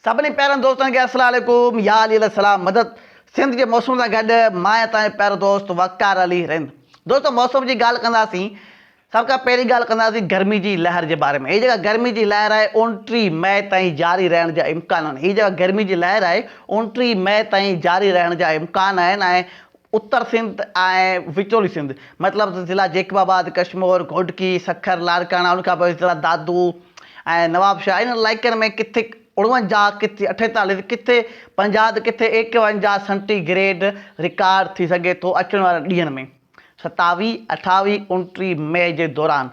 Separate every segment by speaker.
Speaker 1: سڀني پيارن دوستن کي السلام عليڪم يا علي عليه السلام مدد سنڌ جي موسم سان گڏ مان آهيان توهان جو پيارو دوست وقار علي رند دوستو موسم جي ڳالهه ڪنداسين سڀ کان پهرين ڳالهه ڪنداسين گرمي جي لهر جي باري ۾ هي جيڪا گرمي جي لهر آهي 29 مئي تائين جاري رهڻ جا امڪان آهن هي جيڪا گرمي جي لهر آهي 29 مئي تائين جاري رهڻ جا امڪان آهن ۽ اتر سنڌ ۽ وچولي سنڌ مطلب ته ضلع جيڪب آباد، ڪشمور، گهوٽڪي، سکر، لاڙڪاڻا ان کان پوء ضلع دادو ۽ نوابشاهه انهن علائقن ۾ ڪٿي 49 ڪٿي 48 ڪٿي 50 ته ڪٿي 51 سنٽي گريڊ رڪارڊ ٿي سگهي ٿو اچڻ وارن ڏينهن ۾ ستاويهه، اٺاويهه، اڻٽيهه مئي جي دوران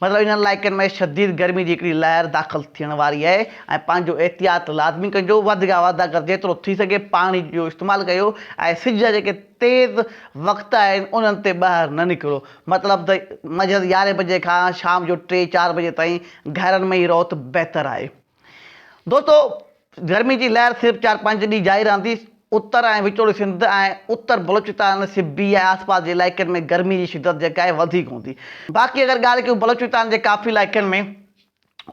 Speaker 1: مطلب انهن علائقن ۾ شديد گرمي جي هڪڙي لهر داخل ٿيڻ واري آهي ۽ پنهنجو احتياط لازمي ڪجو، وڌ کان وڌ اگر جيترو ٿي سگهي پاڻي جو استعمال ڪيو ۽ سج جا جيڪي تيز وقت آهن انهن تي ٻاهر نه نڪرو مطلب ته منجهند يارهين بجي کان شام جو ٽي چار بجي تائين گهرن ۾ ئي رهو ته بهتر آهي. دوستو گرمي جي لهر صرف چار پنج ڏينهن جاري رهندي، اتر ۽ وچولي سنڌ ۽ اتر بلوچستان، سبي ۽ آس پاس جي علائقن ۾ گرمي جي شدت جيڪا آهي وڌيڪ هوندي. باقي اگر ڳالهه ڪيون بلوچستان جي ڪافي علائقن ۾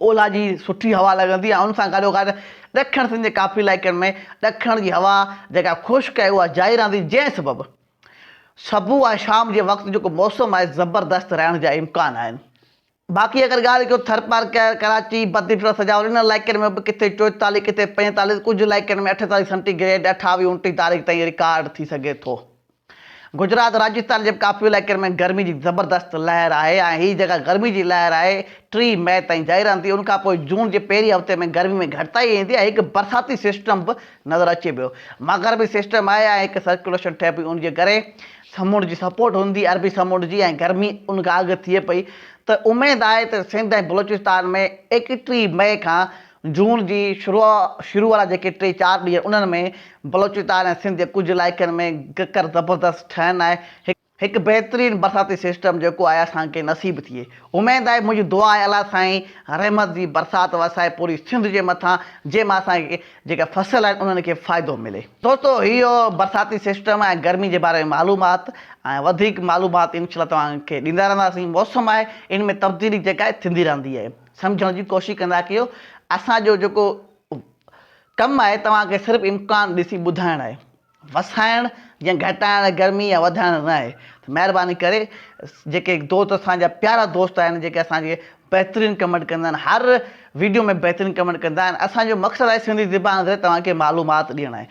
Speaker 1: اولهه جي سٺي هوا لڳندي ۽ ان سان گڏوگڏ ڏکڻ سنڌ جي ڪافي علائقن ۾ ڏکڻ جي هوا جيڪا خشڪ آهي اها جاري رهندي جنهن سبب صبح ۽ شام جي وقت جيڪو موسم آهي زبردست رهڻ جا امڪان آهن. باقي اگر ڳالهه ڪيون ٿرپارڪر، ڪراچي، بدين ٺٽو، سجاول انهن علائقن ۾ به ڪٿي 44 ڪٿي 45 ڪجهه علائقن ۾ 48 سنٽي گريڊ اٺاويهه اڻٽيهه تاريخ تائين رڪارڊ ٿي سگهي ٿو. گجرات، راجستان جي به ڪافي علائقن ۾ گرمي جي زبردست لهر آهي ۽ هي جيڪا گرمي جي لهر آهي 30 مئي تائين جاري رهندي ان کان پوء جون جي پهرين هفتي ۾ گرمي ۾ گهٽتائي ايندي ۽ هڪ برساتي سسٽم به نظر اچي پيو. مغربي سسٽم آهي ۽ هڪ سرڪيوليشن ٺهي پئي ان جي ڪري سمنڊ جي سپورٽ هوندي عربي سمنڊ جي ۽ گرمي ان کان اڳ ٿئي پئي ته اميد آهي ته سنڌ ۽ بلوچستان ۾ 31 مئي کان جون جي شروع شروع وارا جيڪي ٽي چار ڏينهن انهن ۾ بلوچستان ۽ سنڌ جي ڪجهه علائقن ۾ ڪڪر زبردست ٺهن ۽ هڪ بهترين برساتي سسٽم جيڪو آهي اسان کي نصيب ٿئي اميد آهي منهنجي دعا آهي الله سائين رحمت جي برسات وسائي پوري سنڌ جي مٿان جنهن مان اسان کي جيڪا فصل آهن انهن کي فائدو ملي. دوستو هي هو برساتي سسٽم ۽ گرمي جي باري ۾ معلومات ۽ وڌيڪ معلومات انشاء الله توهان کي ڏيندا رهنداسين موسم آهي ان ۾ تبديلي جيڪا آهي ٿيندي رهندي آهي سمجهڻ جي ڪوشش ڪندا ڪيو اسان جو جيڪو ڪم آهي توهان کي صرف امڪان ڏسي ٻڌائڻ آهي وسائڻ يا گهٽائڻ گرمي يا وڌائڻ نه آهي ته مهرباني ڪري جيڪي دوست اسان جا پيارا دوست آهن جيڪي اسان جي بهترين ڪمينٽ ڪندا آهن هر ويڊيو ۾ بهترين ڪمينٽ ڪندا آهن اسان جو مقصد آهي سنڌي زبان ذريعي توهان کي معلومات ڏيڻ آهي.